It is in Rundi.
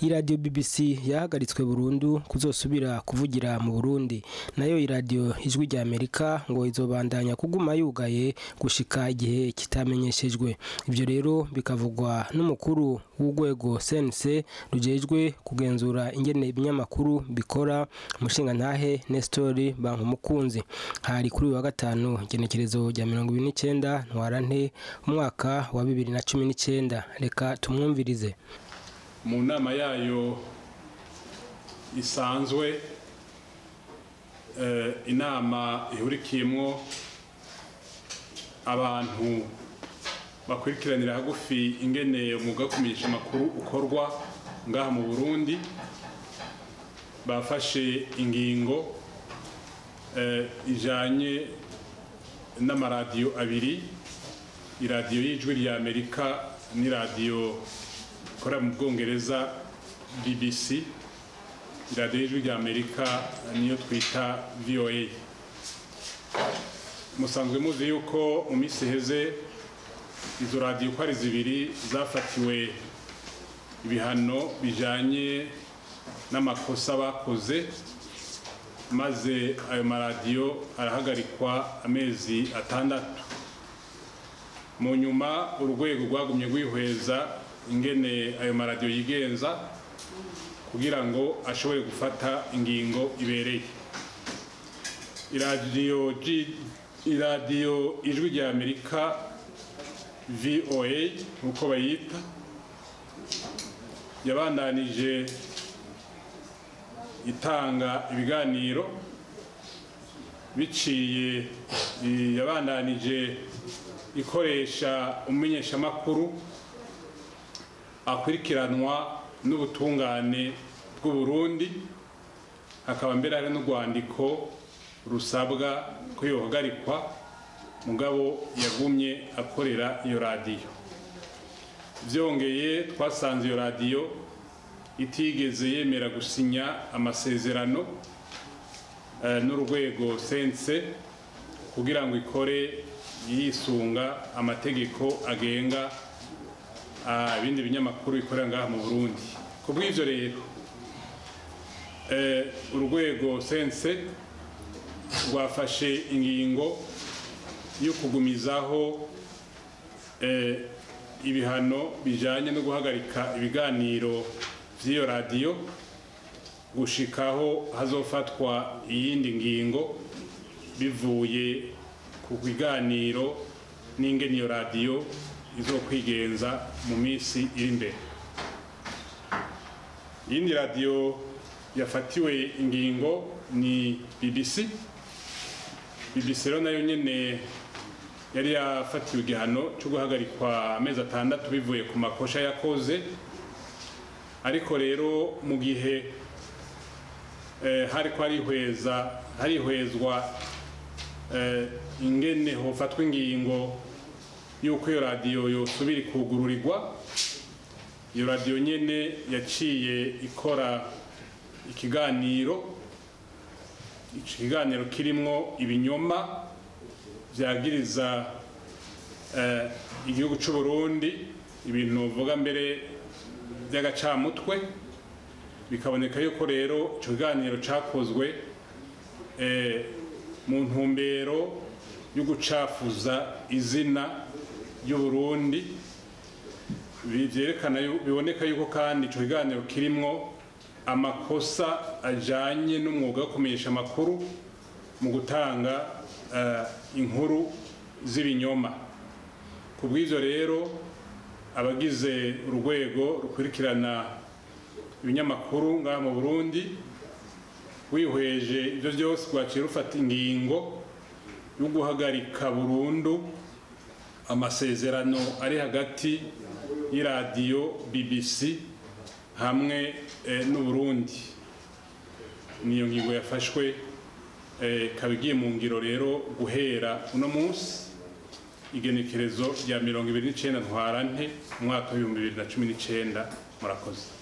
Iradiyo BBC yahagaritswe burundu kuzosubira kuvugira mu Burundi. Nayo iradiyo Ijwi rya Amerika ngo izobandanya kuguma yugaye gushika igihe kitamenyeshejwe. Ivyo rero bikavugwa n'umukuru w'urwego CNC rujejwe kugenzura ingene ibinyamakuru bikora, umushingantahe Nestor Bankumukunzi. Hari kuri uyu wa gatanu, igenekerezo rya 29 Ntwarante umwaka wa 2019. Reka tumwumvirize. Mu nama yayo isanzwe, inama ihurikiyemwo abantu bakurikiranira hagufi ingene umwuga wo kumenyesha amakuru ukorwa ngaha mu Burundi, bafashe ingingo ijanye n'amaradiyo abiri, iradiyo y'Ijwi rya Amerika n'iradiyo ikorera mu Bwongereza BBC. Iradiyo y'Ijwi rya Amerika niyo twita VOA. Musanzwe muzi yuko mu minsi iheze izo radiyo uko ari zibiri zafatiwe ibihano bijanye n'amakosa bakoze, maze ayo maradiyo arahagarikwa amezi 6. Mu nyuma urwego rwagumye rwihweza ingene ayo maradiyo yigenza kugira ngo ashobore gufata ingingo ibereye. Iradiyo Ijwi rya Amerika VOA nkuko bayita, yabandanije itanga ibiganiro biciye, yabandanije ikoresha umumenyeshamakuru akurikiranwa n'ubutungane bw'u Burundi, hakaba mbere hari n'urwandiko rusabwa ko yohagarikwa, mugabo yagumye akorera iyo radiyo. Vyongeye twasanze iyo radiyo itigeze yemera gusinya amasezerano n'urwego CNC kugira ngo ikore yisunga amategeko agenga ibindi binyamakuru bikorera ngaha mu Burundi. Kubw'ivyo rero urwego CNC rwafashe ingingo yo kugumizaho ibihano bijanye no guhagarika ibiganiro vy'iyo radiyo gushikaho hazofatwa iyindi ngingo bivuye ku biganiro n'ingene iyo radiyo izokwigenza mu minsi iri imbere. Iyindi radiyo yafatiwe ingingo ni BBC. BBC rero nayo nyene yari yafatiwe igihano cyo guhagarikwa amezi 6 bivuye ku makosha yakoze, ariko rero mu gihe hariko harihwezwa ingene hofatwa ingingo yuko iyo radiyo yosubira ikugururirwa, iyo radiyo nyene yaciye ikora ikiganiro, ikiganiro kirimwo ibinyoma vyagiriza igihugu c'u Burundi, ibintu uvuga mbere by'agacamutwe. Bikaboneka yuko rero ico kiganiro cakozwe mu ntumbero yo gucafuza izina ry'u Burundi. Bivyerekana, biboneka yuko kandi ico kiganiro kirimwo amakosa ajanye n'umwuga wo kumenyesha amakuru mu gutanga inkuru z'ibinyoma. Kubw'ivyo rero abagize urwego rukurikirana ibinyamakuru ngaha mu Burundi wihweje ivyo vyose rwaciye rufata ingingo yo guhagarika burundu amasezerano ari hagati y'iradiyo BBC hamwe n'u Burundi. Niyo ngingo yafashwe ikaba igiye mu ngiro rero guhera uno munsi, igenekerezo rya 29 Ntwarante umwaka wa 2019. Murakoze.